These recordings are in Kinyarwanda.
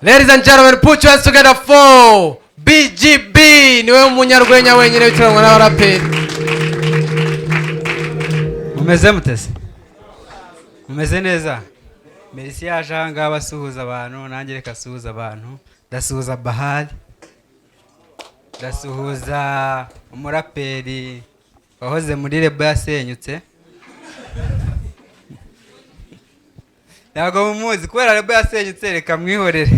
Ladies and gentlemen, put your hands together for BGB. Niwe munyarwenya wenyine witiranwa n'abaraperi. Mumeze mutese? Mumeze neza? Merci. Yaje aha ngaha asuhuza abantu, nanjye reka asuhuza abantu. Ndasuhuza Bahari, ndasuhuza umuraperi wahoze muri label yasenyutse. Ntabwo mumuzi kubera label yasenyutse, reka mwihorere.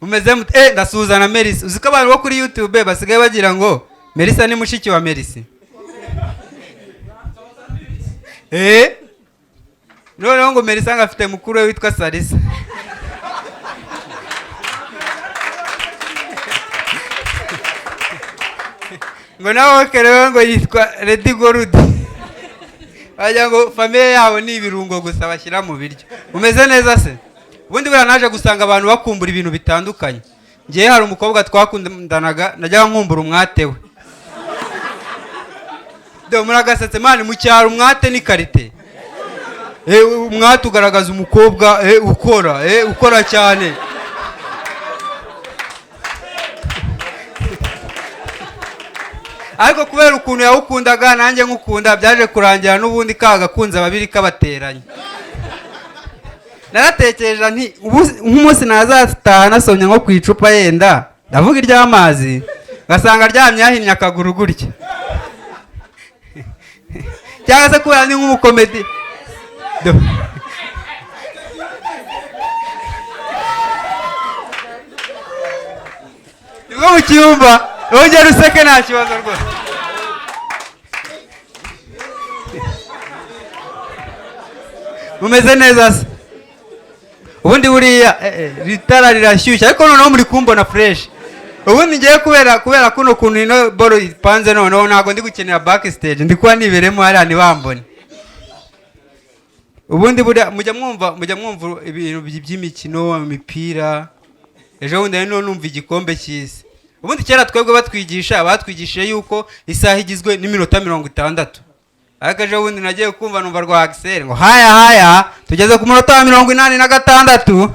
Mumeze mute? Ndasuhuza na Merisi. Uzi ko abantu bo kuri YouTube basigaye bagira ngo Merisa ni mushiki wa Merisi? Noneho ngo Merisa ngo afite mukuru we witwa Sarisa. Ngo nawe rero ngo yitwa Redi Gorudi. Wagira ngo famille yabo ni ibirungo gusa bashyira mu biryo. Umeze neza se? Ubundi buriya naje gusanga abantu bakumbura ibintu bitandukanye. Ngewe hari umukobwa twakundanaga, najyaga nkumbura umwate we. Dore muragasetse man, mu cyaro umwate ni qualité. Umwate ugaragaza umukobwa ukora, ukora cyane. Ariko kubera ukuntu yawukundaga nanjye nkukunda, byaje kurangira n'ubundi ka gakunze ababiri kabateranye. Naratekereje nti nk'umunsi nazataha nasomye nko ku icupa, yenda ndavuga iry'amazi, ngasanga aryamye yahinnye akaguru gutya, cyangwa se kubera ni nk'umukomedi. Nibwo mu cyumba wongera useke, nta kibazo rwose. Mumeze neza se? Ubundi buriya iri tara rirashyushye, ariko noneho muri kumbona fresh. Ubundi ngiye kubera kuno kuntu ino boro ipanze, noneho ntabwo ndi gukenera backstage, ndi kuba niberemo hariya ntibambone. Ubundi buriya mujya mwumva ibintu by'imikino, imipira. Ejo bundi nari numva igikombe cy'isi. Ubundi kera twebwe batwigisha, batwigishije yuko isaha igizwe n'iminota 60, ariko ejo bundi nagiye kumva numva rwa Axel ngo haya haya, tugeze ku munota wa 86.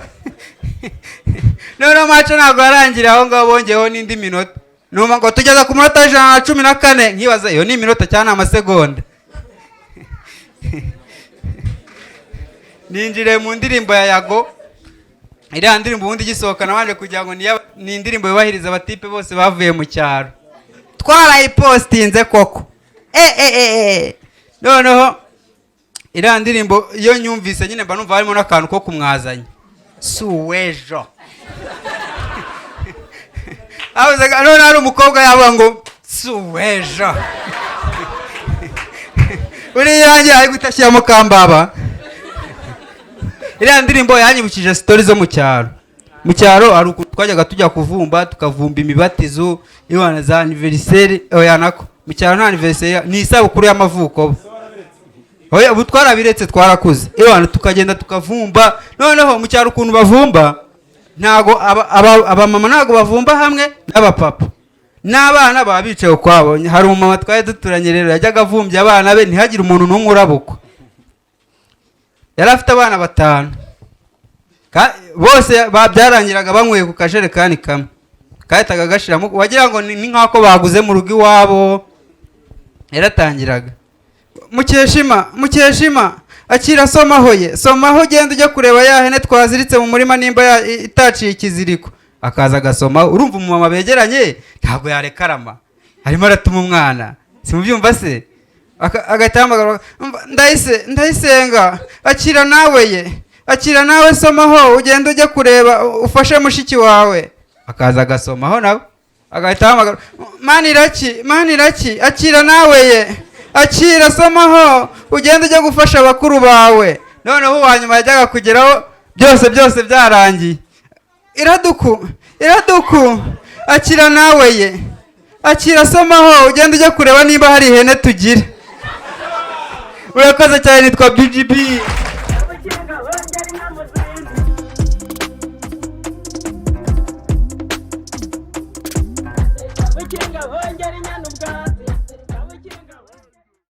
Noneho match ntabwo yarangira aho ngaho, bongeyeho n'indi minota. Numva ngo tugeze ku munota wa 114, nkibaza iyo ni iminota cyangwa ni amasegonda. Ninjiriye mu ndirimbo ya Yago. Iriya ndirimbo ubundi igisohoka nabanje kugira ngo ni indirimbo yubahiriza abatipe bose bavuye mu cyaro. Twarayipostinze koko. Noneho iriya ndirimbo iyo nyumvise nyine mba numva harimo n'akantu ko kumwazanya suwejo. None hari umukobwa yavuga ngo suwejo, uriya yanjye ari guhita ashyiramo kambaba. Iriya ndirimbo yanyibukije story zo mu cyaro. Mu cyaro hari ukuntu twajyaga tujya kuvumba, tukavumba imibatizo iwana za anniversaire. Oya, nako mu cyaro nta anniversaire, ni isabukuru y'amavuko. Oya, ubu twarabiretse, twarakuze. Iwana tukagenda tukavumba. Noneho mu cyaro ukuntu bavumba, ntago abamama ntago bavumba hamwe n'abapapa n'abana, baba bicaye ukwabo. Hari umumama twari duturanye rero yajyaga avumbya abana be ntihagire umuntu n'umwe urabukwa. Yari afite abana batanu, bose byarangiraga banyweye ku kajerekani kamwe kahitaga gashiramo, wagira ngo ni nk'ako baguze mu rugo iwabo. Yaratangiraga: "Mukeshima, Mukeshima, akira, somaho ye, somaho, ugenda ujya kureba ya hene twaziritse mu murima nimba itaciye ikiziriko." Akaza agasoma. Urumva umumama begeranye ntabwo yarekarama, arimo aratuma umwana, simubyumva se? Agahita ahamagara: "Ndahise Ndayisenga, akira nawe ye, akira nawe, somaho, ugenda ujya kureba ufashe mushiki wawe." Akaza agasomaho nawe. Agahita ahamagara: "Maniraki, Maniraki, akira nawe ye, akira, somaho, ugenda ujya gufasha abakuru bawe." Noneho uwa nyuma yajyaga kugeraho byose byose byarangiye: "Iraduku, Iraduku, akira nawe ye, akira, somaho, ugenda ujya kureba niba hari ihene tugira." Urakoze cyane, nitwa BGB.